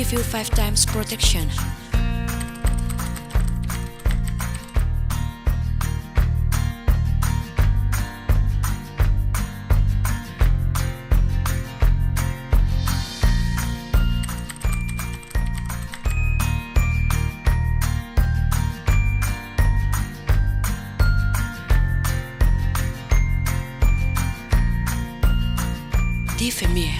give you 5 times protection. Difemir.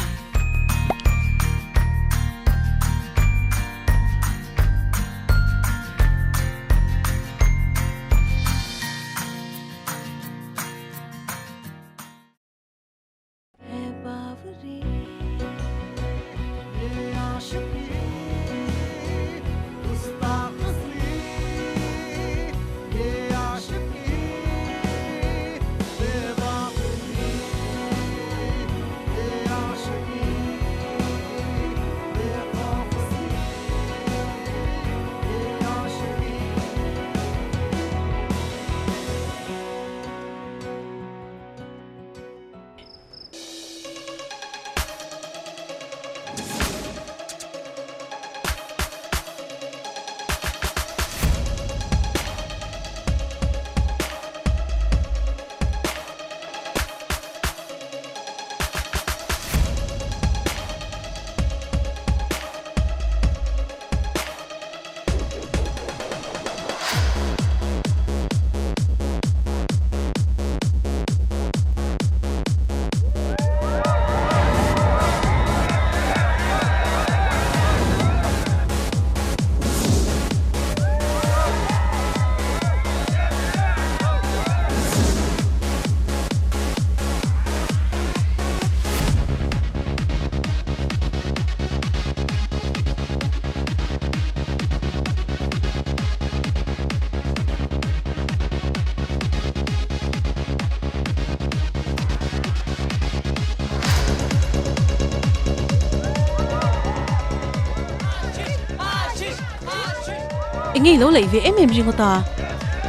Enge ilo leih ve em em ringawt a?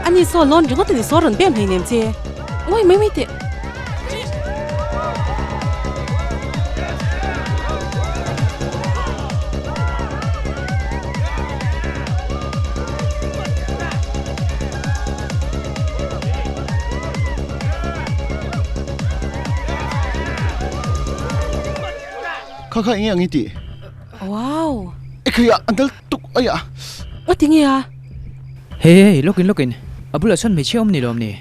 Ani saw lawn ringawt ani saw rawn bem hleinem che. Ngawi mai mai teh. Kha kha enge ang i tih? Wow! Ekhei ah an dal tuk a ia. Aw tinge a? Hey hey lawkin lawkin a bulah chuan hmeichhia awm ni lawm ni?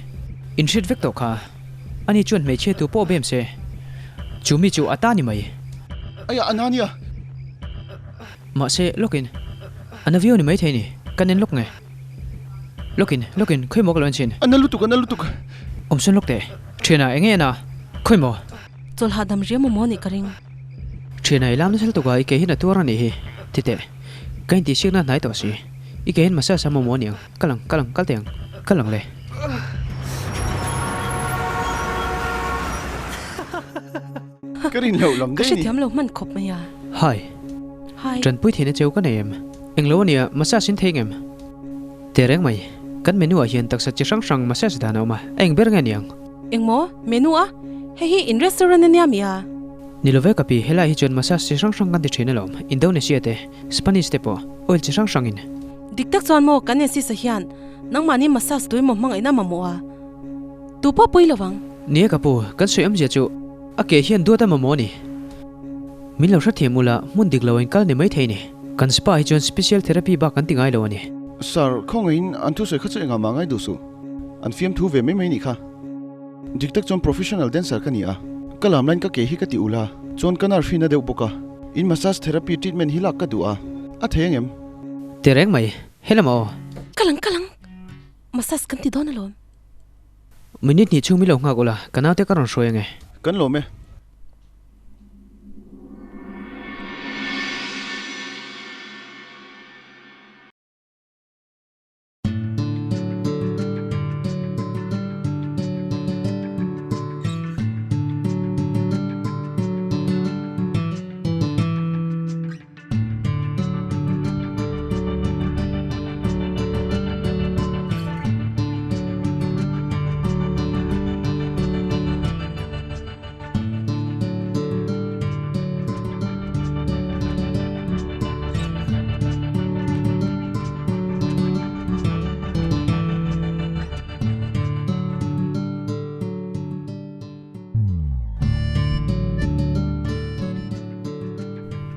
In hriat vek tawh kha. Ani chuan hmeichhia tu pawh bem se. Chu mi chu a ta ni mai. Aiah a na nia. Mahse lawkin a na viau ni mai thei ni. Kan en lawk nge. Lawkin lawkin khawi maw ka lo en chhin. A na lutuk a na lutuk. Awmsawn lawk teh. Thianah eng nge a na? Khawi maw? Chawlhah dam riam awm maw nih ka ring. Thianah i lam nasa lutuk a i ke hian a tuar a nih hi. Ti teh. Ka intihsiakna hnai tawh si. I ke hian massage a mamawh aniang. Kal ang, kal ang, kal teh ang. Kal ang le. Ka rin loh lam Ka daih ni. hrethiam lo hman khawp mai a. Hi. Hi. Tanpui theihna cheu ka nei em? Englo ania, massage in thei ngem? Tehreng mai. Kan menu ah hian taksa chi hrang hrang massage dan a awm a, a eng ber nge niang? Engmaw? Menu a? Hei hi in restaurant ania mi a? Ni lo ve ka pi, helai hi chuan massage chi hrang hrang kan ti thin alawm. Indonesia te, Spanish te pawh, oil chi hrang hrangin. Dik tak chuan maw kan insist hian nangmahni massage tui maw hmangaihna mamawh a tu pawh pui lo ang. Nia ka pu, kan sawi awmzia chu a ke hian duat a mamawh a ni. Min lo hrethiam ula hmun dik lo in kal ni mai thei ni. Kan spa hi chuan special therapy bak kan ti ngai lo a ni. Sir, khawngaihin an thusawi kha chu engah mah ngai duh suh. An fiamthu ve mai mai nih kha. Dik tak chuan professional dancer ka ni a, ka lam laiin ka ke hi ka ti ula, chuan ka nerve hi na deuh bawk a. In massage therapy treatment hi lak ka duh a, a thei angem? Tehreng mai, helam aw. Ka lang ka lang, massage kan ti dawn alawm. Minute hnih chhung mi lo nghak ula, ka naute ka rawn hruai ange. Kan lawm e.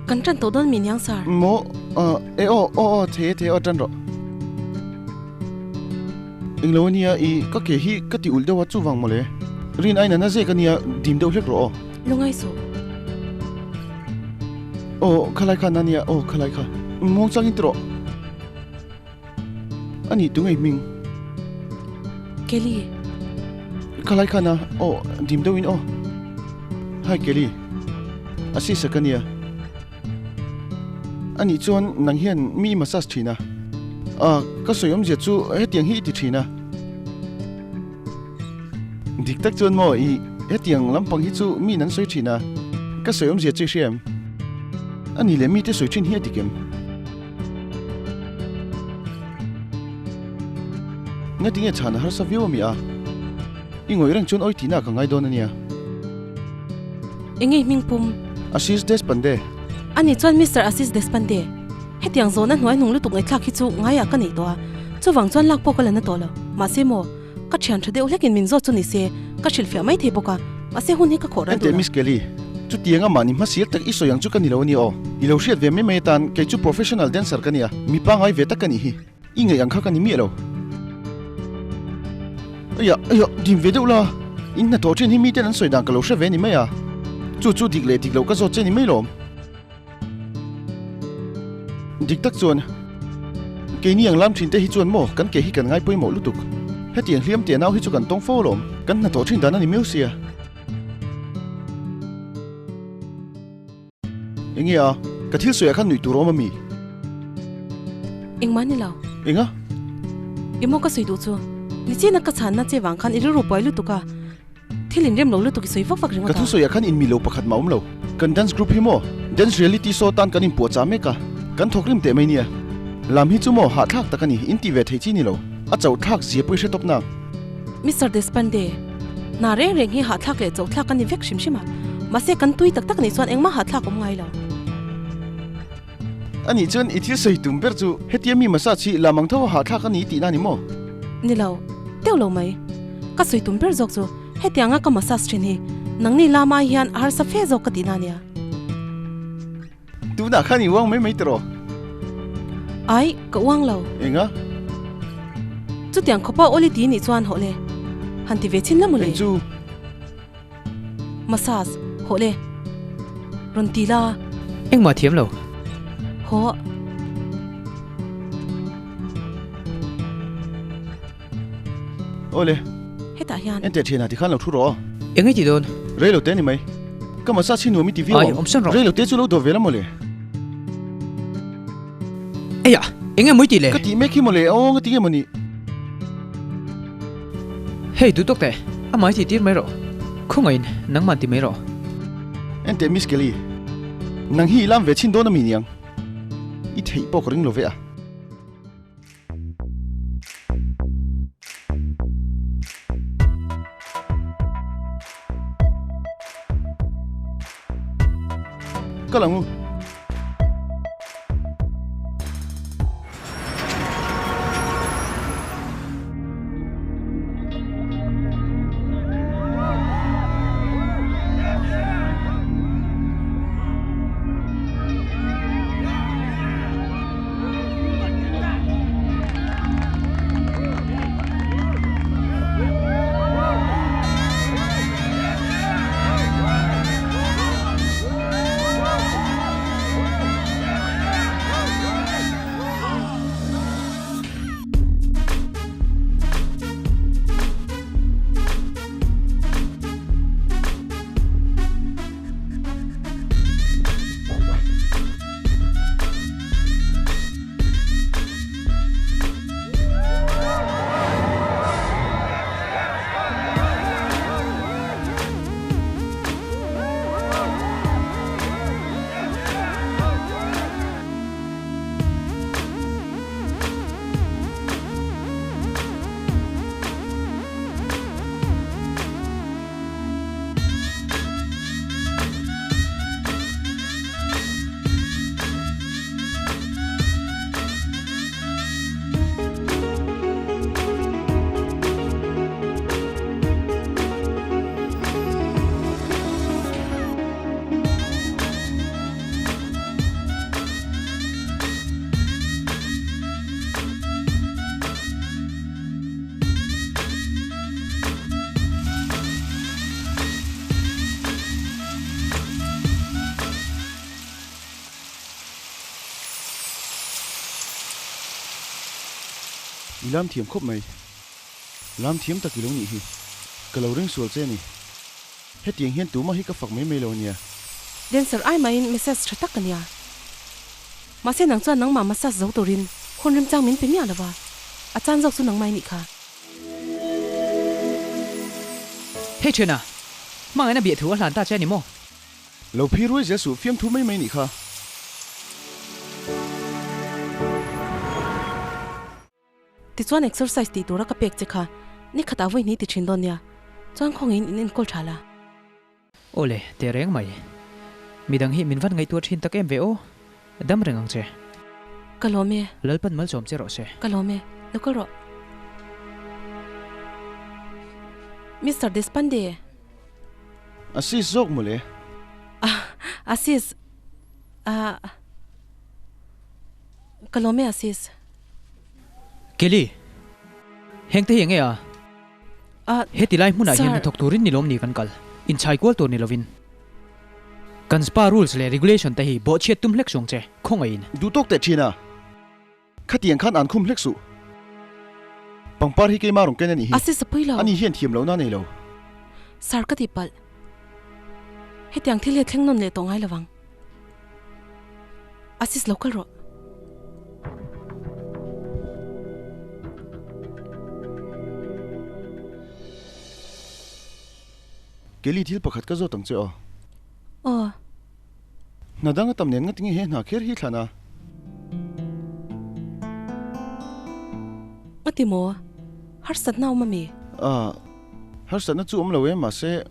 Kan tan tawh dawn mi niang sir. Maw e aw aw aw thei e thei e aw tan rawh. Englo ania i ka ke hi ka ti ulh deuh a chuvang mawle. Rin aina na zek ania dim deuh hlek rawh aw. Lungai suh. Aw khalai kha na ania aw khalai kha. Muang changin ti rawh. Ani tu ngei hming? Kelly. Khalai khan a aw dim deuhin aw. Hi Kelly. A sisa ka nia. Ani chuan nang hian mi i massage thin a. Ah ka sawi awmzia chu hetiang hi i ti thin a. Dik tak chuan maw i hetiang lampang hi chu mi in an sawi thin a. Ka sawi awmzia chu i hria em? Ani leh mite sawi thin hi a dik em? Ngatinge chhan a harsa viau a mi a? I ngawih reng chuan awi tihna ka ngai dawn a nia. Enge hming pum? Ashish Deshpande. Ani chuan Mister Ashish Deshpande, hetiang zawhna hnuai hnung lutuk ngaihthlak hi chu ngaiah ka nei tawh a, chuvang chuan lak pawh ka la na tawh lo. Mahse maw, ka thian tha deuh hlekin min zawt chu ni se, ka hrilhfiah mai thei bawk a, mahse hun hi ka khawh ral duh Enteh lo. Miss Kelly, chutianga mahni hmasial tak i sawi ang chu ka ni lo a ni aw. I lo hriat ve mai mai atan kei chu professional dancer ka nia, mi pangai ve tak ka nih hi. I ngaih ang kha ka ni miah lo. Aiah, aiah, dim ve deuh la. In hnathawh thin hi miten an sawi dan ka lo hre ve ni mai a. Chu chu dik leh dik loh ka zawt che ni mai lawm. Dik tak chuan, keini ang lam thin te hi chuan maw kan ke hi kan ngai pawimawh lutuk. Hetiang hliam teh nau hi chu kan tawng fo alawm. Kan hnathawh thin dan a ni miau sia. Enge a? Ka thil sawiah khan nuih tur a awm a mi? Engmah ni lo. Enga? I maw ka sawi duh chu? Nichina ka chhanna che vang khan i rilru buai lutuk a, thil inrem lo lutuk i sawi vak vak ringawt a. Ka thusawiah khan inmi lo pakhat mah awm lo. Kan dance group hi maw dance reality show tan kan inpuahchah mek a, kan thawk rim teh mai nia. Lam hi chu maw hahthlak tak a ni, in ti ve thei chi ni lo. A chauhthlak zia pawh i hre tawp nak. Mister Deshpande, hna reng reng hi hahthlak leh chauhthlak a ni vek hrim hrim a, mahse kan tui tak tak nih chuan engmah hahthlak awm ngai lo. Anih chuan i thil sawi tum ber chu hetia mi massage hi lam ang tho a hahthlak a ni tihna a ni maw? Ni lo, deuh lo mai. Ka sawi tum ber zawk chu hetianga ka massage thin hi nangni lama hian a harsa fe zawk ka tihna a nia. Tunah khan i uang mai mai tiraw? Ai, ka uang lo. Enga? Chutiang khawpa awli ti nih chuan hawh le. Han ti ve chhin la mawle. Eng chu? Massage, hawh le. Rawn ti la. Engmah thiam lo. Hawh. Awle. Hetah hian. Enteh thianah tikhan lo thu rawh aw. Eng i ti dawn? Rei lo te ni mai. Ka massage hi nuam i ti viau ang. Ai, awm sawn rawh. Rei lo te chu lo dawh ve la mawle. Eia, eng emaw i tih le? Ka tih mek hi mawle, aw nga ti nge mawni? Hei, duh tawk teh. Amah i tih tir mai rawh. Khawngaihin, nangmah ti mai rawh. Enteh Miss Kelly, nang hi i lam ve chhin dawn a mi niang? I theih pawh ka ring lo ve a. Kal ang u. I lam thiam khawp mai. Lam thiam tak i lo nih hi. Ka lo ring sual che a ni. Hetiang hian tumah hi ka fak mai mai lo a nia. Dancer ai mahin massage tha tak a nia. Mahse nang chuan nangmah massage zo turin hun remchang min pe miah lo va, a chan zawk chu nangmah i nih kha. Hei thiana, hmangaihna biah thu a hlan ta che a ni maw? Lo phi ruai zel suh fiamthu mai mai nih kha. Tichuan exercise tih tura ka pek che kha ni khatah vawi hnih ti thin dawn nia, chuan khawngin in enkawl tha la. Aw le, teh reng mai. Midang hi min van ngaihtuah thin tak em ve aw. Dam reng ang che. Ka lawm e. Lalpan malsawm che rawh se. Ka lawm e. Lo kal rawh. Mister Deshpande. Assis zawk mawle. Ah, Assis. Ah. Ka lawm e Assis. Kelly, heng te hi enge a? Heti lai hmunah hian hnathawk turin ni lawm ni kan kal? Inchhai kual tur ni lovin. Kan spa rules leh regulation te hi bawhchhiat tum hlek suang che, khawngaihin. Duh tawk teh thin a, khatiang khan an khum hlek suh. Pangpar hi keimah rawn ken a nih hi. A si sapui lo. Ani hian thiam lohna a nei lo. Sir ka tihpalh. Hetiang thil hi a thleng nawn leh tawh ngai lovang. Assis lo kal rawh. Kelly thil pakhat ka zawt ang che aw. Aw. Hna dang a tam nen nga tinge he hna kher hi thlan a? Nga ti maw? Harsatna awm ami? Ah, harsatna chu awm lo e, mahse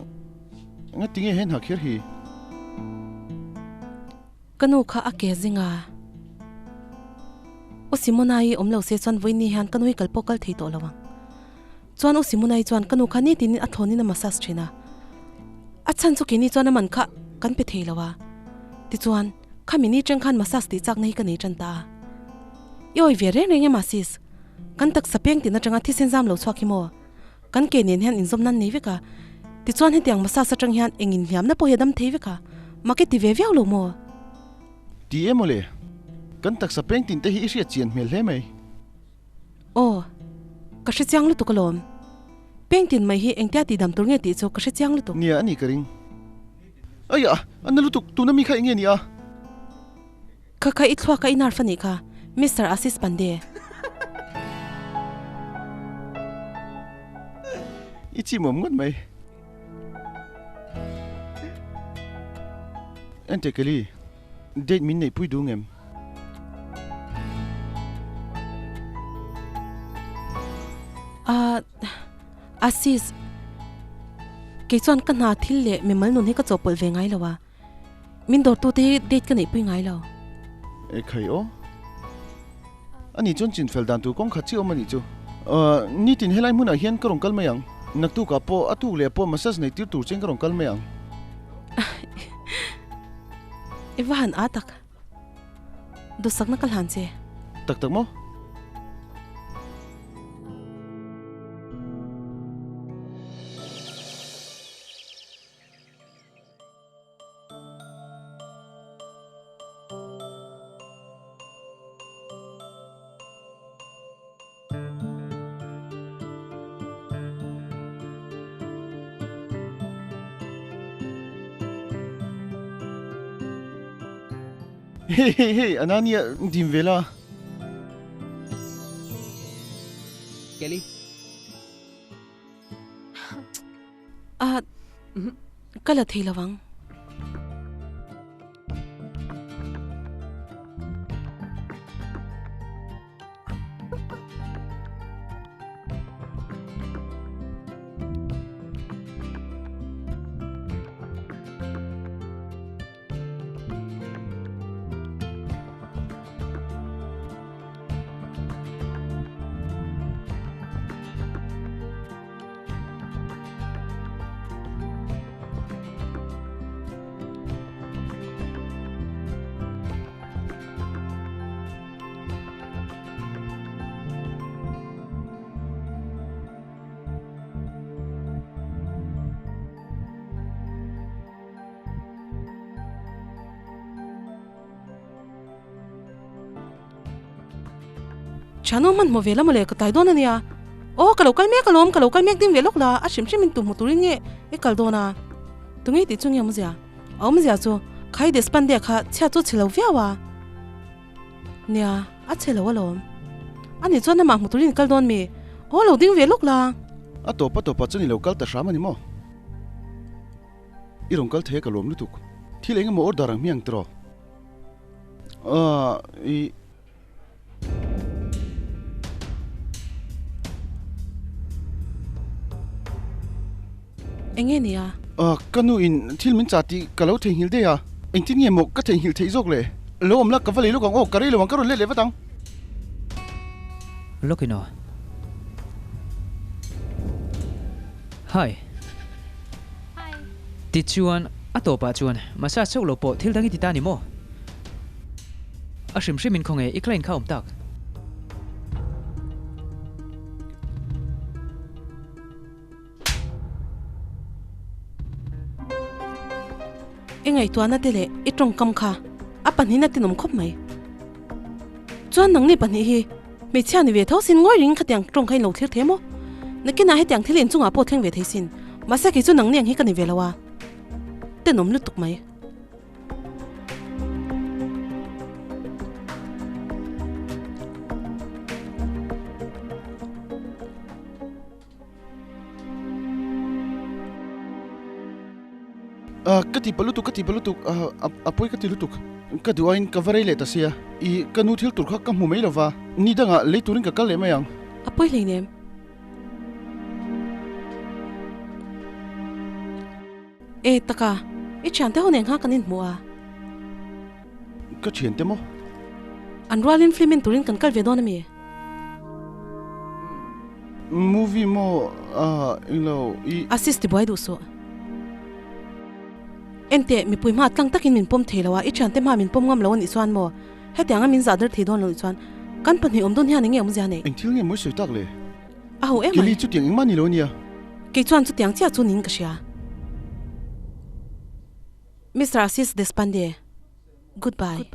nga tinge he hna kher hi? Ka nu kha a ke zing a. U Simonai awm lo se chuan vawiin hian ka nu hi kal pawh kal thei tawh lo ang. Chuan U Simonai chuan ka nu kha nitin in a thawn in a massage thin a. A chhan chu keini chuan a man kha kan pe thei lo a. Tichuan, khami ni tang khan massage tih chakna hi ka nei tan ta a. I awi ve reng reng em a sis? Kan taksa peng tin atanga thisen zam lo chhuak hi maw? Kan ke nen hian inzawm nan nei vek a, tichuan hetiang massage atang hian eng inhliamna pawh hi a dam thei vek a, mak i ti ve viau lo maw? Ti em awle, kan taksa peng tin te hi i hriat chian hmel hle mai. Aw, ka hre chiang lutuk alawm. Peng tin mai hi engtia tih dam tur nge tih chu ka hre chiang lutuk. Nia a ni ka ring. Aiah, a na lutuk, tuna mi kha enge ni a? Kha kha i thluak a i nerve a nih kha, Mister Ashish Pandey. I chimawm ngawt mai. Ente Kelly, date min neihpui duh ngem? Ah, Ashish, kei chuan ka hna thil leh mimal nun hi ka chawhpawlh ve ngai lo a. Min dawrtute hi date ka neihpui ngai lo. E khai aw. Ani chuan chinfel dan tur kawng khat chiah awm a nih chu. Nitin helai hmunah hian ka rawn kal mai ang. Naktukah pawh a tuk leh pawh massage nei tir tur chian ka rawn kal mai ang. I va han a tak. Duhsakna ka hlan che. Tak tak maw? Hei hei hei Anania dim ve la. Kelly. A, ka la thei lo ang. Thiannu hmanhmawh ve la mawle ka tlai dawn a nia. Aw ka lo kal mek alawm, ka lo kal mek ding ve lawk la, a hrim hrim in tu hmu turin nge i kal dawn a? Tunge tih chu nge awmzia? A awmzia chu Khai Deshpande kha chhiat chu chhe lo viau a. Nia, a chhe lo alawm. Ani chuan amah hmu turin i kal dawn mi? Aw lo ding ve lawk la. A tawp a tawpah chuan i lo kal ta hram a ni maw? I rawn kal thei a ka lawm lutuk. Thil eng emaw order ang hmiang tiraw? Aaa i. Enge nia? Aaa ka nu in thil min chah tih ka lo theihnghilh daih a, engtin nge maw ka theihnghilh theih zawk le? Lo awm la ka va lei lawk ang aw, ka rei lo ang ka rawn let leh vat ang. Lawk in aw. Hi. Tichuan, a tawpah chuan massage chauh lo pawh thil dang i ti ta ni maw? A hrim hrimin khawnge i client kha awm tak? I ngaihtuahna te leh i tawngkam kha a pahnihin a tinawm khawp mai. Chuan nangni pahnih hi hmeichhia ni ve tho sin ngawi ring khatiang tawng kha in lo thlir thei maw? Nakinah hetiang thil inchungah pawh thleng ve thei sin. Mahse kei chu nangni ang hi ka ni ve lo a, tenawm lutuk mai. Ka ti pa lutuk, ka ti pa lutuk, a pawi ka ti lutuk. Ka duh aiin ka va rei leh ta sia, i ka nu thil tur kha ka hmu mai lova, ni dangah lei turin ka kal leh mai ang. A pawi hleinem. E taka, i thiante ho nen khan kan inhmu a. Ka thiante maw? An rualin film en turin kan kal ve dawn ami? Movie maw ah englo i. Assist ti buai duh suh. Enteh, mipui hma tlang takin min pawm thei lo a, i thiante hma min pawm ngam lo anih chuan maw? Hetianga min zah der thei dawn lo nih chuan kan pahnih awm dawn hian enge awmzia nei? Eng thil nge mawi sawi tak le? A ho em ai. Kelly chutiang engmah ni lo ania. Kei chuan chutiang chiah chu niin ka hria. Mister Ashish Deshpande, goodbye.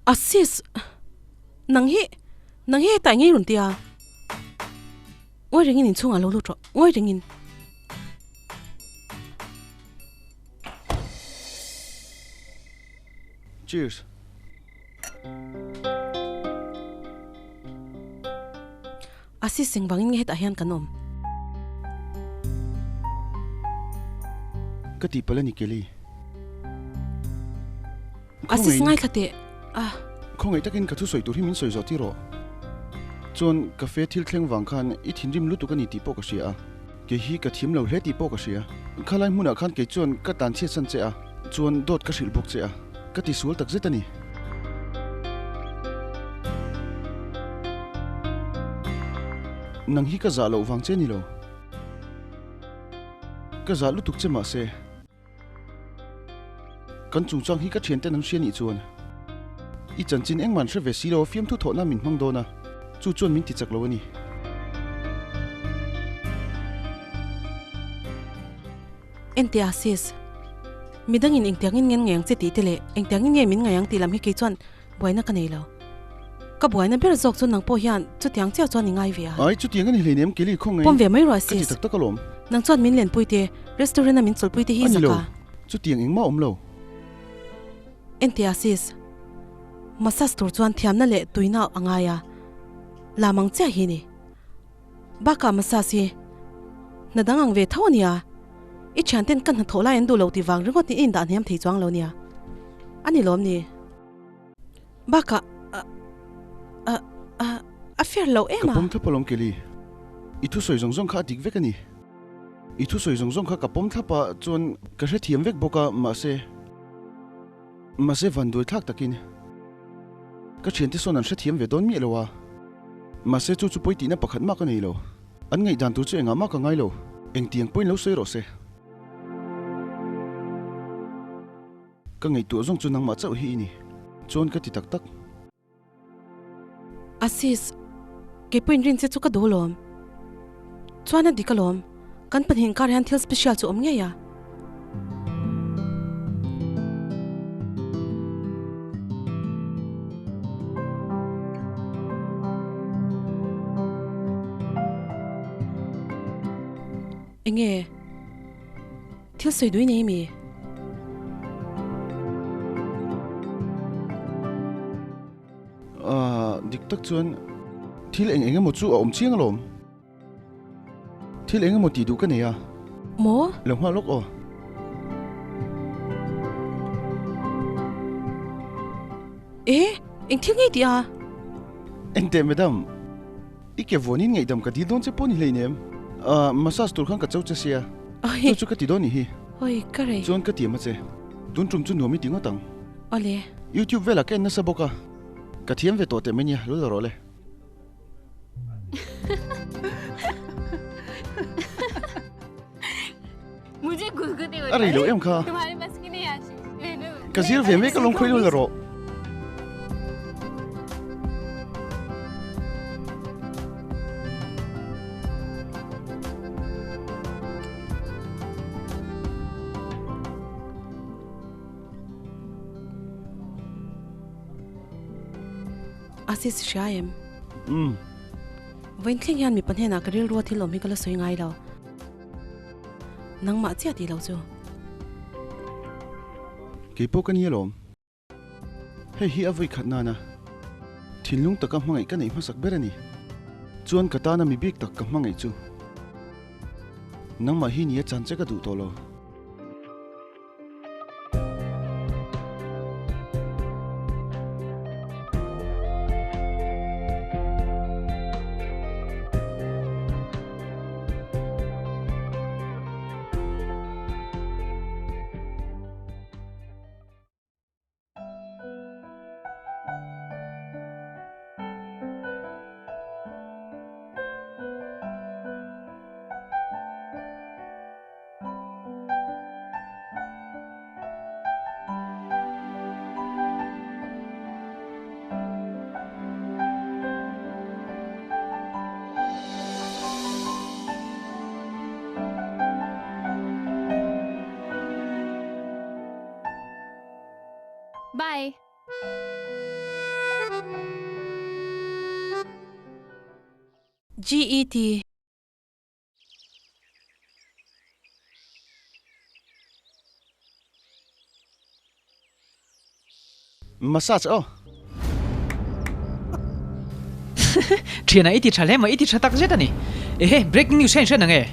A sis, nang hi, nang hi hetah ngei rawn ti a. Ngawi rengin inchhungah lo lut rawh, ngawi rengin. Cheers. A si seng vangin nge hetah hian kan awm? Ka tihpalh a ni Kelly. A sis ngaithla teh a. Khawngaih takin ka thusawi tur hi min sawi zawh tir rawh. Chuan cafe thil thleng vang khan i thinrim lutuk a ni tih pawh ka hria a. Kei hi ka thiam lo hle tih pawh ka hria. Khalai hmunah khan kei chuan ka tan chhiatsan che a, chuan dawt ka hrilh bawk che a. Ka tisual tak zet a ni. Nang hi ka zah loh vang che ni lo. Ka zah lutuk che mahse, kan chungchang hi ka thianten an hria nih chuan i chanchin engmah an hre ve si lo a, fiamthu thawhna min hmang dawn a, chu chuan min ti chak lo a ni. Entia sis, midangin engtiangin ngen ngai ang che tih te leh engtiangin nge min ngai ang tih lam hi kei chuan Buaina ka nei lo. Ka buaina ber zawk chu nang pawh hian chutiang chiah chuan i ngai ve a. Ai, chutiang a ni hleinem, Kelly khaw ngai. Pawm ve mai rawh sis. Ka ti tak tak alawm. Nang chuan min lenpui te, restaurant a min chawlhpui te hi zak a. A ni lo, chutiang engmah awm lo. Entia sis, massage tur chuan thiamna leh tuina a ngai a, lam ang chiah hi ni. Bakah massage hi hna dang ang ve tho a nia. I thianten ka hnathawh lai an duh lo tih vang ringawt in i indah hniam thei chuang lo nia. A ni lawm ni. Bakah a a a a fair lo em a. Ka pawm thlap alawm Kelly. I thusawi zawng zawng kha a dik vek a ni. I thusawi zawng zawng kha ka pawm thlap a chuan ka hrethiam vek bawk a mahse mahse vanduai thlak takin ka thiante sawn an hrethiam ve dawn miah lo a. Mahse chu chu pawi tihna pakhat mah ka nei lo. An ngaihdan tur chu engah mah ka ngai lo. Engtiang pawhin lo sawi rawh se. Ka ngaihtuah zawng chu nangmah chauh hi i ni. Chuan ka ti tak tak. Assis, kei pawhin rin che chu ka duh alawm. Chuan a dik alawm, kan pahnih inkar hian thil special chu awm ngei a. Enge? Thil sawi dui nei mi? Ahh, dik tak chuan thil eng eng emaw chu a awm chiang alawm. Thil eng emaw tih duh ka nei a. Maw? Lo nghah lawk aw. E, eng thil ngei tih a? Engteh madam, I ke vuanin ngaihdam ka dil dawn che pawh ni hleinem. Ahh, massage tur khan ka cho che sia. Chu chu ka ti dawn nih hi. Oi, ka rei. Chuan ka tiam a che. Tun tum chu nuam i ti ngawt ang. Awle. YouTube velah ka en nasa bawk a. Ka thiam ve tawh teh mai nia, lo la rawh le. A rei lo em kha. Ka zir ve mek alawm khawi lo la rawh. Asis hria em? Umm. Vawiin thleng hian mipa hnenah ka rilrua thil awm hi ka la sawi ngai lo. Nangmah chiah tih lo chu. Kei pawh ka ni alawm. Hei hi a vawi khat nana thinlung taka hmangaih ka neih hmasak ber a ni. Chuan ka tana mi bik tak ka hmangaih chu nangmah hi nia chan che ka duh tawh lo. Bye. GET. Massage aw. Thiana i ti tha hle mai, i ti tha tak zet a ni. Ehe, breaking news hian hriat ang e.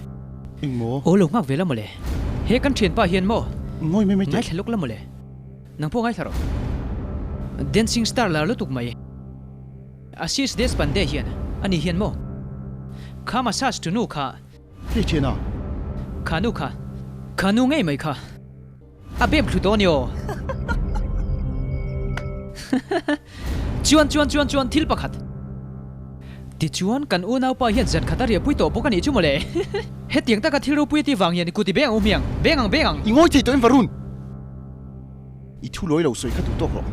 Eng maw? Aw lo nghak ve la mawle. He kan thianpa hian maw? Ngawi mai mai teh. Ngaithla lawk la mawle. Nang pawh ngaithla rawh. Dancing star lar lutuk mai. Ashish Deshpande hian ani hian maw? Kha massage tu nu kha. Hei thiana. Kha nu kha. Kha nu ngei mai kha. A bem thlu tawh a ni aw. Chuan chuan chuan chuan thil pakhat. Tichuan, kan unaupa hian zan khat a riahpui tawh bawk a nih chu mawle. Hetiang taka thil ropui a tih vang hian i kut i beng ang u hmiang. Beng ang, beng ang! I ngawi thei tawh em Varun? I thu lawi lo sawi kha duh tawk rawh.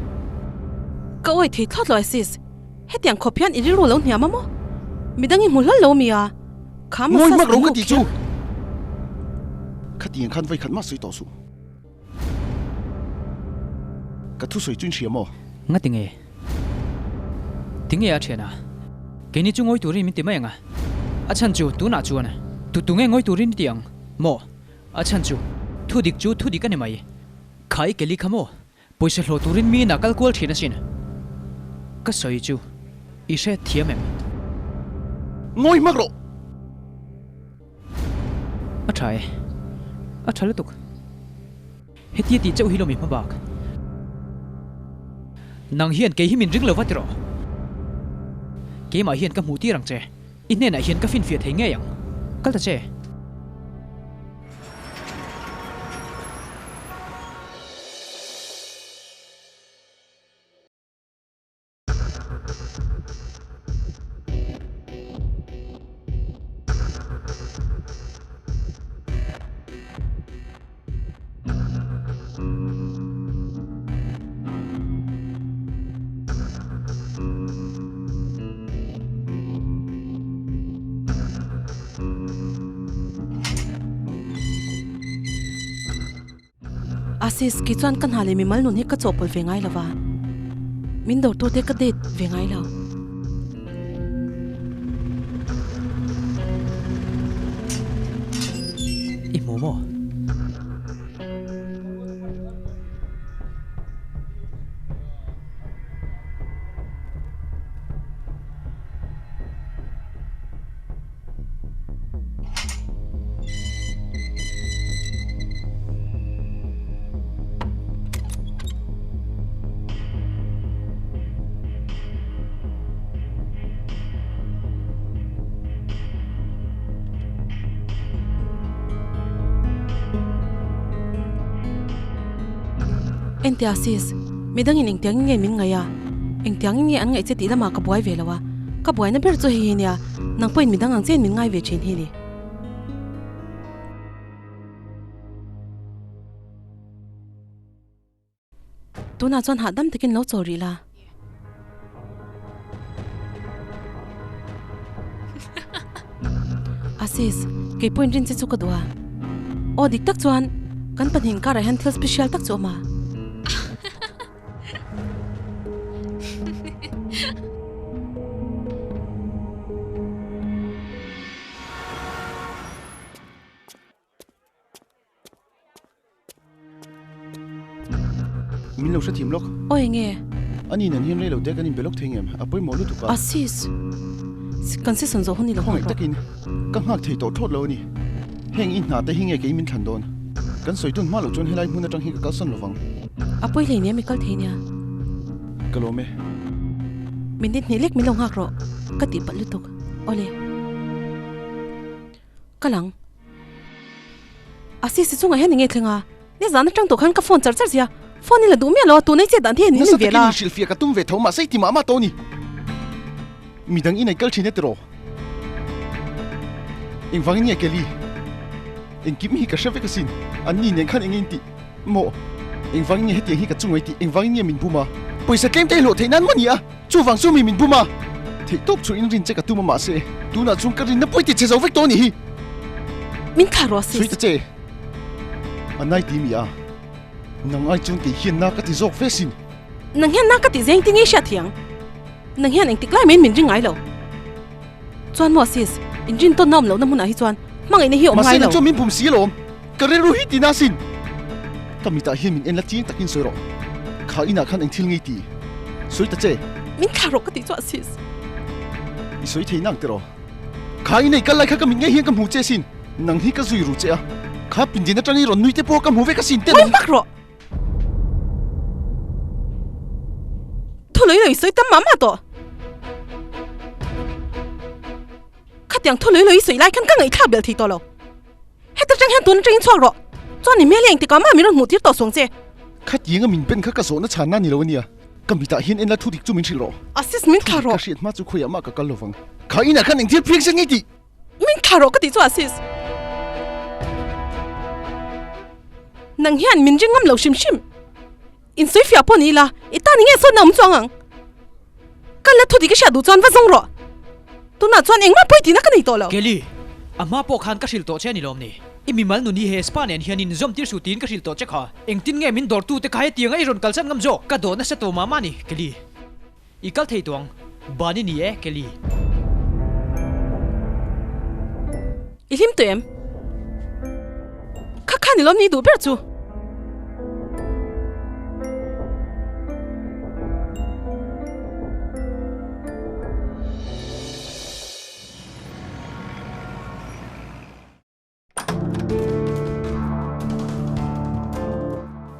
Ka awi thei thlawt lo sis. Hetiang khawp hian i rilru lo hniam a maw? Midang i hmu hlawl lo mi a? Kha Ngawi massage hmak ro nu ka tih chu! kher. Khatiang khan vawikhat mah sawi tawh suh. Ka thusawi chu in hria maw? Nga tinge? Tinge a thian a? Keini chu ngawi turin min ti mai ang a. A chhan chu tunah chuan tu tunge ngawi turin i ti ang maw? A chhan chu thu dik chu thu dik a ni mai. Kha i keli kha maw? Pawisa hlawh turin mi inah kal kual thin asin. Ka sawi chu i hre thiam em? Ngawi hmak rawh! A tha e. A tha lutuk. Hetia tih chauh hi lo mi hma bak. Nang hian kei hi min ring lo va ti rawh. Keimah hian ka hmuh tir ang che. I hnenah hian ka finfiah thei ngei ang. Kal ta che. Asis, kei chuan ka hna leh mimal nun hi ka chawhpawlh ve ngai lo va, min dawrtute ka date ve ngai lo. I hmu maw? Entia sis, midangin engtiangin nge min ngaih a, engtiangin nge an ngaih che tih lamah ka buai ve lo a, ka buaina ber chu hei hi nia. Nang pawhin midang ang chiain min ngai ve thin hi ni. Tunah chuan hahdam takin lo chawl rih la. Asis, kei pawhin rin che chu ka duh a. Aw dik tak chuan kan pahnih inkarah hian thil special tak chu a awm a. Min lo hrethiam lawk. Aw enge? Ani nen hian reilo te kan inbe lawk thei ngem? A pawimawh lutuk a. A sis. Kan season zawh hun i lo nghak rawh. Khawngaih takin ka nghak thei tawh thlawt lo a ni. Heng i hna te hi nge kei min thlan dawn? Kan sawi dun hma loh chuan helai hmun atang hi ka kalsan lovang. A pawi hlei nia mi kal thei nia. Ka lawm e. Minute hnih lek min lo nghak rawh. Ka tih palh lutuk. Awle. Ka lang. A sisi chungah hian enge thleng a? Nizan atang tawh khan ka phone char char zia. Phone hi la duh miah lo a, tun ei chet dan hi a nih Nasa nen ve takin la. inhrilhfiah ka tum ve tho mahse i ti mah mah tawh a ni. Midang inei kal thin e tiraw? Engvangin nge Kelly? Engkim hi ka hre vek asin. An ni nen khan enge in tih? Maw? Engvangin nge hetiang hi ka chungai tih? Engvangin nge min bum a? Pawisa tlem te i hlawh theih nan maw ni a? Chuvang chu mi min bum a, theihtawp chu in rin che ka tum a mahse tunah chuan ka rinna pawi ti che zo vek tawh a nih hi. Min thlah rawh sis. Sawi ta che, a nai ti mi a, nang ai chuan kei hian na ka ti zawk ve sin. Nang hian na ka ti zeng ti ngei hriat thiang. Nang hian engtik lai maiin min ring ngai lo. Chuan maw sis, in rin tawn na awm lohna hmunah hi chuan hmangaihna hi a awm ngai Mahse lo. nang chuan min bum si alawm, ka rilru hi ti na sin. Ka mitah hian min en la chiang takin sawi rawh. Kha inah khan eng thil ngei ti? Sawi ta che. Min thlah rawh ka tih chuah sis. I sawi thei nang tiraw? Kha inei kal lai kha ka mit ngei hian ka hmu che sin. Nang hi ka zui ru che a, kha pindin atang i rawn nui te pawh ka hmu vek asin te. Ngawi hmak rawh. Thu lui lui sawi tam mah mah tawh. Khatiang thu lui lui sawi lai khan ka ngaihthlak belh thei tawh lo. Heta tang hian tun atangin chhuak rawh. Chuan i hmel hi engtikah mah min rawn hmuh tir tawh suang che. Khatianga min ben kha ka zawhna chhanna ni lo ania. Ka mitah hian en la thu dik chu min hrilh rawh. Assis min thlah rawh. Ka hriat hma chu khawiah mah ka kal lovang. Kha inah khan engthil phiang sen ngei tih. Min thlah rawh ka tih chu Assis. Nang hian min ring ngam lo hrim hrim. Insawi fiah pawh ni ila, i tan nge sawn na awm chuang ang? Ka la thu dik i hriat duh chuan va zawng rawh. Tunah chuan engmah pawi tihna ka nei tawh lo. Kelly, a hma pawh khan ka hrilh tawh che a ni lawm ni? I mimal nun hi he spa nen hian inzawm tir suh tiin ka hrilh tawh che kha. Engtin nge min dawrtute kha hetianga i rawn kalsan ngam zawk? Ka dawh nasa tawh mah mah a ni, Kelly. I kal thei tawh ang. Ban i ni e, Kelly. I hlim tawh em? Kha kha ni lawm ni duh ber chu.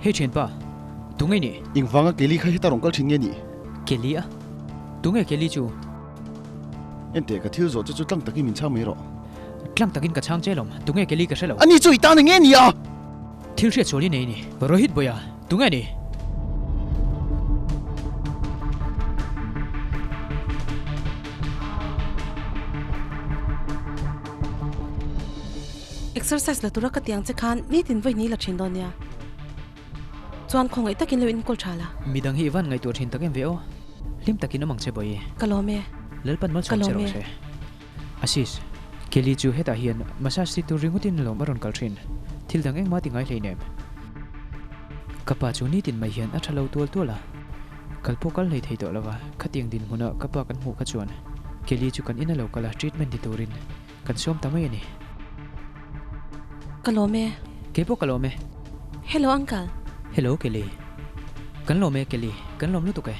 Hei thianpa, tunge nih? Engvanga Kelly kha heta rawn kal thin nge nih? Kelly a? Tunge Kelly chu? Enteh ka thil zawh che chu tlang takin min chhang mai rawh. Tlang takin ka chhang che lawm, tunge Kelly ka hre lo. Ani chu i tan enge ni a? Thil hriat sual i nei ni. Rohit Boya, tunge ni? Exercise la tura ka tiang che khan nitin vawi hnih la thin dawn nia. Chuan khawngaih takin lo inkawl tha la. Midang hi i van ngaihtuah thin tak em ve aw. Hlim takin awm ang che Bawi. Ka lawm e. Lalpan malsawm che rawh se. Ashish, Kelly chu hetah hian massage ti tur ringawtin lawm a rawn kal thin. Thil dang engmah ti ngai hleinem. Ka pa chu nitin mai hian a tha lo tual tual a. Kal pawh kal hlei thei tawh lova, khatiang dinhmuna ka pa kan hmuh kha chuan Kelly chu kan ina lo kal a treatment ti turin kan sawm ta mai a ni. Ka lawm e. Kei pawh ka lawm e. Hello uncle. Hello Kelly. Kan lawm e Kelly, kan lawm lutuk e.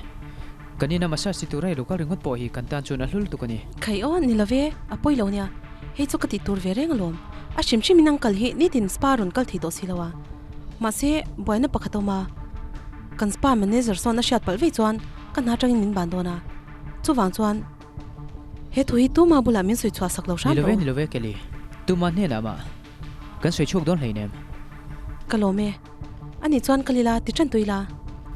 Kan ina massage ti tura i lo kal ringawt pawh hi kan tan chuan a hlu lutuk a ni. Khai aw, ni love, a pawi lo nia. Hei chu ka tih tur ve reng alawm. A hrim hrim in uncle hi nitin spa rawn kal thei tawh si lo a. Mahse, buaina pakhat a awm a. Kan spa manager sawn a hriat palh vei chuan ka hna atangin min ban dawn a. Chuvang chuan he thu hi tuma bulah min sawi chhuah sak lo hram rawh u. Ni love, ni love Kelly. Tuma hnenah mah kan sawi chhuak dawn hleinem. Ka lawm e. Ani chuan ka lila ti tan tui la.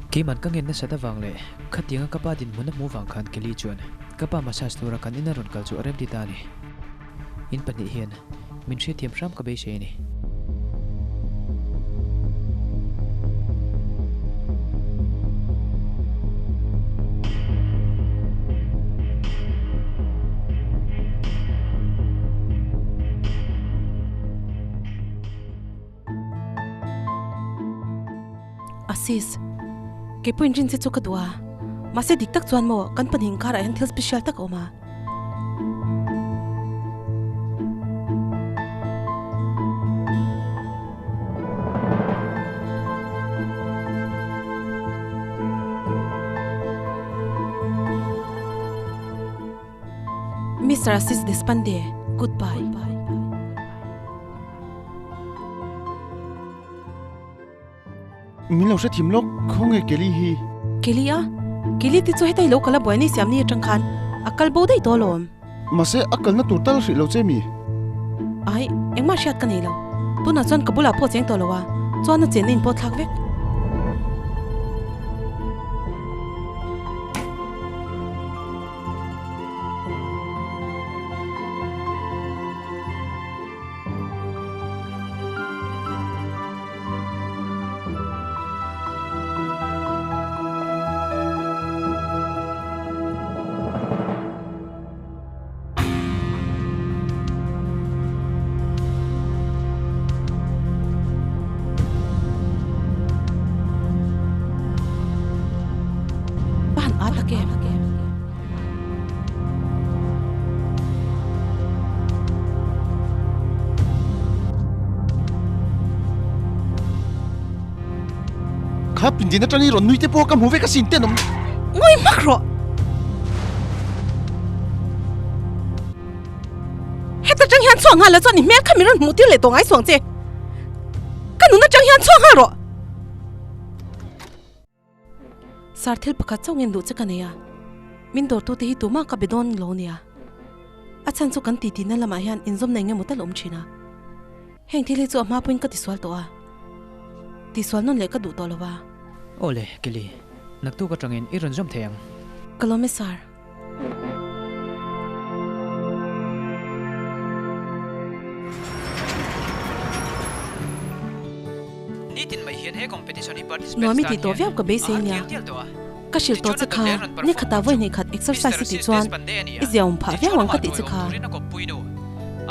Keiman ka ngen nasat avang leh khatianga ka pa dinhmun a hmuh vang khan Kelly chuan ka pa massage tura kan ina rawn kal chu a remti ta a ni. In pahnih hian min hriatthiam hram ka beisei a ni. Assis, kei pawhin rin che chu ka duh a, mahse dik tak chuan maw kan pahnih inkarah hian thil special tak a awm a. Mister Assis Deshpande, goodbye. Min lo hrethiam lawk, khawnge Kelly hi? Kelly a? Kelly te chu hetai lo kal a buai nei siam ni atang khan a kal bo daih tawh alawm. Mahse a kalna tur tal hrih lo che mi? Ai, engmah hriat ka nei lo. Tunah chuan ka bulah pawh cheng tawh lo a, chuan a chenna in pawh thlak vek. Ban a tak em? Kha pindin atang i rawn nui te pawh ka hmu vek asin te an awm. Ngawi hmak rawh! Heta tang hian chhuak nghal la chuan i hmel kha min rawn hmuh tir leh tawh ngai suang che. Ka nun atang hian chhuak nghal rawh! Sir thil pakhat chauh ngen duh che ka nei a, min dawrtute hi tumah ka be dawn lo nia. A chhan chu kan titi na lamah hian inzawmna eng emaw tal a awm thin a. Heng thil hi chu a hma pawhin ka tisual tawh a, tisual nawn leh ka duh tawh lo va. Awle, Kelly. Naktuk atangin i rawn zawm thei ang. Ka lawm e Sir. Nitin mai hian he competition hi participants Nuam i tan tih tawh hian viau ka a beisei har nia. tial tial tawh a. Ka hrilh tawh Tichuan che a kha, dawt leh rawn ni perform khatah tur vawi chu hnih khat exercise Mister i tih Sis chuan Deshpande a ni i a. ziaawm phah viau Tichuan ang ka amah tih che tawiawm kha. turin a kawppui nu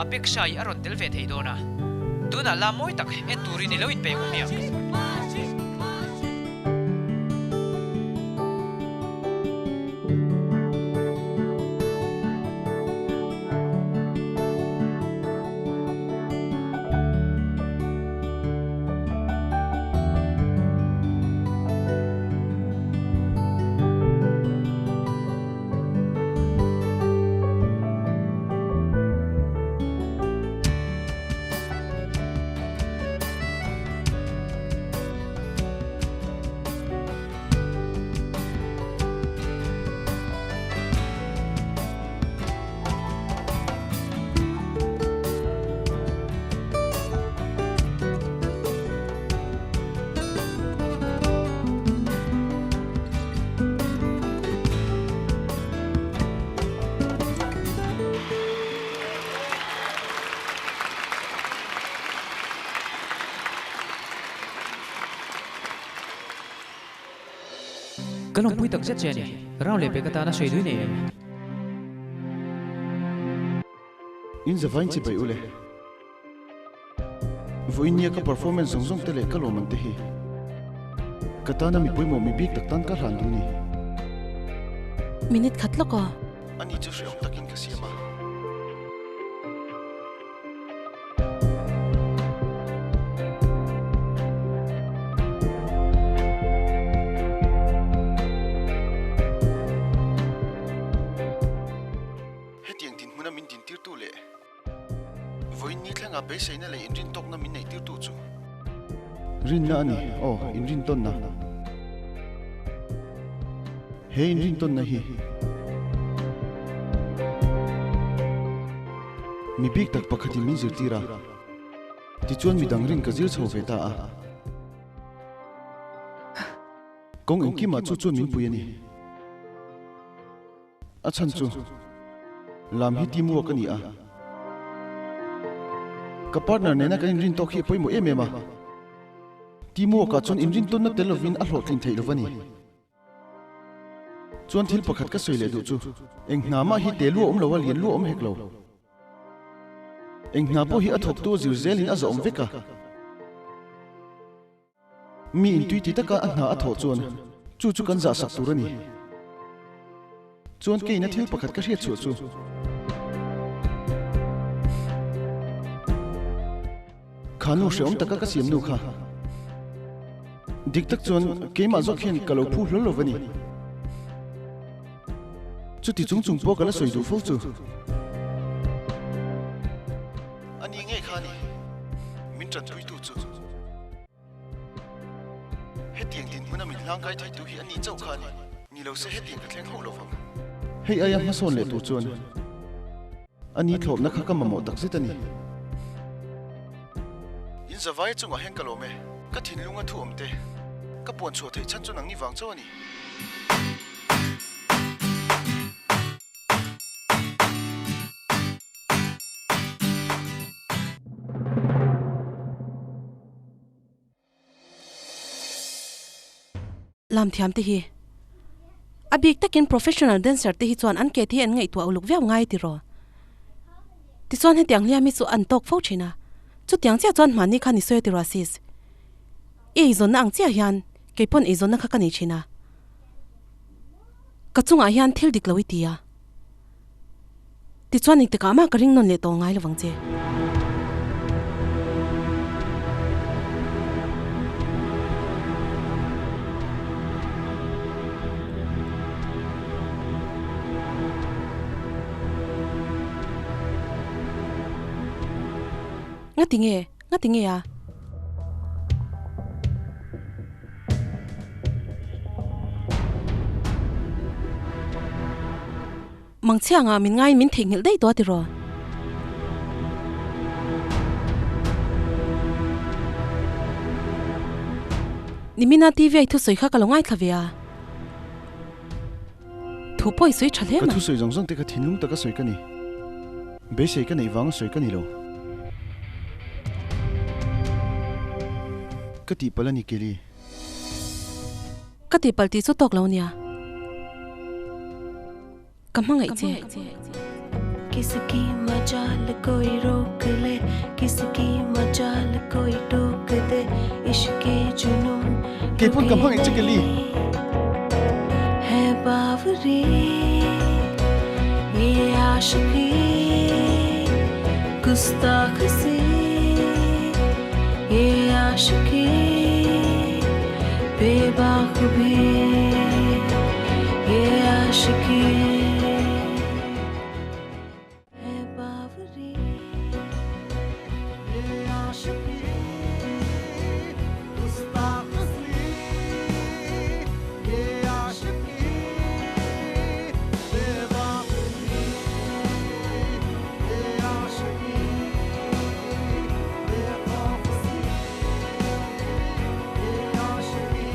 Apeksha i a rawn tel ve thei dawn a. Tunah la mawi tak en turin i lo inpeih awm nia. Ka lawmpui tak zet che a ni. Round leh pek atana sawi dui nei em? In zavain chi bai ule. Vawiin nia ka performance zawng zawng te leh ka lawm an te hi. Ka tana mi pawimawh mi bik tak tan ka hlan duh ni. Minute khat lawk aw. Ani chu hrehawm takin ka siam a. Hetiang dinhmuna min dintirtu leh vawiin ni thlengah beiseina leh inrintawkna min neihtirtu chu. Rinna a ni, aw, inrintawnna. He inrintawnna hi mi bik tak pakhatin min zirtir a, tichuan midang rin ka zir chho ve ta a. Kawng engkimah chu chuan min pui a ni. A chhan chu lam hi teamwork a ni a, ka partner nena kan inrin tawk hi a pawimawh em em a, teamwork ah chuan inrin tawnna tel lovin a hlawhtlin theih lo a ni. Chuan thil pakhat ka sawi leh duh chu eng hna mah hi te lu a awm lo a, lian lu a awm hek lo. Eng hna pawh hi a thawktu a zir zelin a zawh awm vek a. Mi intui ti taka a hna a thawh chuan chu chu kan zahsak tur a ni. Chuan keina thil pakhat ka hriat chhuah chu. Kha nu hrehawm taka ka siam nu kha. Dik tak chuan keimah zawk hian ka lo phu hlawl lo va ni. Chuti chung chung pawh ka la sawi duh fo chu. A ni ngei kha a ni, min tanpuitu chu. Hetiang dinhmuna min hlangkai theitu hi a ni chauh kha a ni, ni lo se hetiang ka thleng hauh lo vang. Hei aia hmasawn leh tur chuan a ni thlawpna kha ka mamawh tak zet a ni. In zavai chungah hian ka lawm e, ka thinlunga thu awm te, ka puan chhuah theih chhan chu nangni vang chauh a ni. Lam thiam te hi a bik takin professional dancer te hi chuan an ke te hi an ngaihtuah uluk viau ngai tiraw. Tichuan hetiang hliam hi chu an tawk fo thin a, chutiang chiah chuan hmanni khan i sawi a tiraw sis. I eizawnna ang chiah hian keipawn eizawnna kha ka nei thin a, ka chungah hian thil dik lo i ti a. Tichuan engtikah mah ka ring nawn leh tawh ngai lovang che. Ngati nge? Ngati nge a? Mangchhianga min ngaiin min theihnghilh daih tawh a tiraw? Nimina TV-a i thusawi kha ka lo ngaithla ve a. Thu pawh i sawi tha hle Ka mai. thusawi zawng zawng te kha thinlung taka sawi ka ni. Beisei ka neih vanga sawi ka ni lo. Ka tihpalh a ni Kelly. Ka tihpalh tih chu tawk lo nia. Ka hmangaih che. Kiski majal koi rok le kiski majal koi tok de ishq ke junun Keipawn ka hmangaih che Kelly. Hai baawri ye aashiqi gustakh si ye aashiqi bebaak bhi ye aashiqi hai baawri ye aashiqi gustakh si ye aashiqi bebaak bhi ye aashiqi bekhauf si ye aashiqi.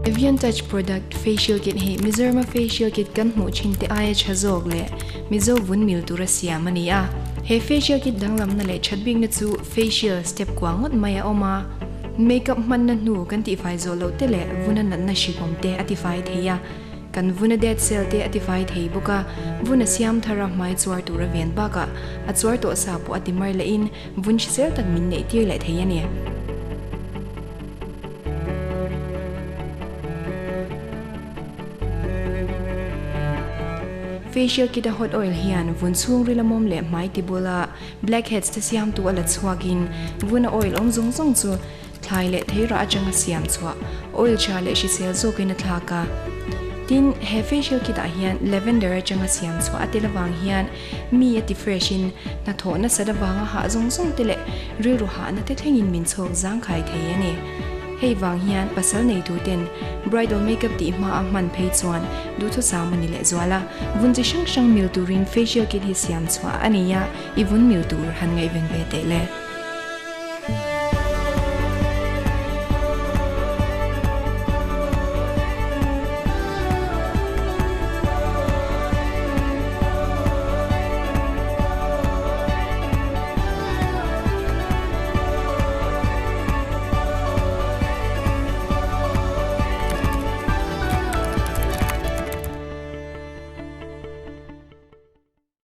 Evian Touch Product Facial Kit hi Mizorama facial kit kan hmuh thin te aia tha zawk leh Mizo vun mil tura siam a ni a. He facial kit danglamna leh that bikna chu facial step kua ngawt mai a awm a. Makeup hmanna hnu kan tihfai zawh loh te leh vuna natna hrikawm te a tifai thei a. Kan vuna dead cell te a tifai thei bawk a, vun a siam thar a hmai chuar tur a ven bakah a chuar tawh sa pawh a ti mar lehin vun hrisel tak min neih tir leh thei a ni. Facial kit a hot oil hian vun chhungril a mawm leh hmai ti bula blackheads te siamtu a la chhuakin vuna oil awm zawng zawng chu Thlai leh theirah atanga siam chhuah oil tha leh hrisel zawkin a thlak a. Tin, he facial kit ah hian lavender atanga siam chhuah a tel avang hian mi a ti fresh in hnathawh nasat avanga hah zawng zawng te leh rilru hahna te thlengin min chhawk zangkhai thei a ni. Hei vang hian pasal nei tur ten bridal makeup tih hma a hman phei chuan duhthusam a ni leh zual a. Vun chi hrang hrang mil turin facial kit hi siam chhuah a nei a, i vun mil tur han ngaihven ve teh le.